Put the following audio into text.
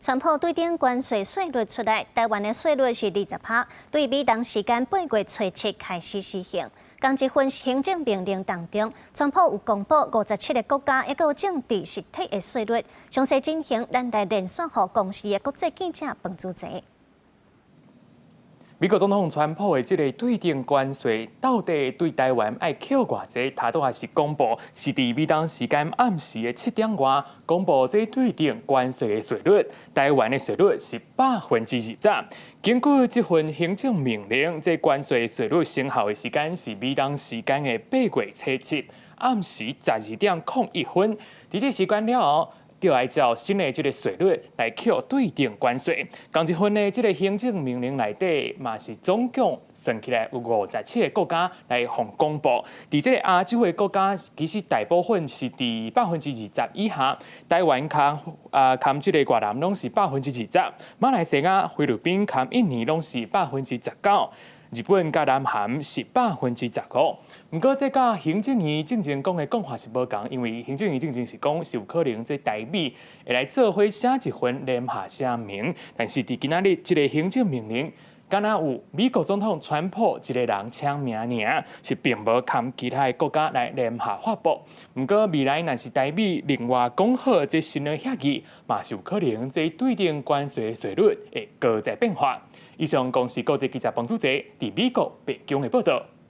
川普對等關稅稅率出來，台灣的稅率是20%，對美東時間8月初7開始施行。仝一份行政命令當中，川普有公布57個國家抑閣有政治實體的稅率。詳細情形，咱來連線予公視的國際記者彭祖澤。美國總統川普的這个對等關稅到底對台灣愛扣偌濟？他都還是公布，是佇美東時間暗時的7點外公布這對等關稅的稅率。台灣的稅率是20%。根據這份行政命令，這關稅稅率生效的時間是美東時間的8月初7暗時12點01分。佇這時間了後，就愛照新的這个稅率來扣對等關稅。仝一份的這个行政命令內底，嘛是總共算起來有57個國家來予公布。佇這个亞洲的國家，其實大部分是佇20%以下。台灣佮啊含這个越南攏是20%，馬來西亞、菲律賓佮印尼攏是19%。日本佮南韓是15%。毋過，這佮行政院進前講的講法是無仝，因為行政院進前是講是有可能這台美會來做伙寫一份聯合聲明，但是佇今仔日這个行政命令，敢若有美國總統川普一個人簽名爾，是並無含其他的國家來聯合發布。毋過未來若是台美另外講好這新的協議，嘛是有可能這對等關稅稅率會閣再變化。以上公視國際記者彭祖澤佇美國白宮的報道。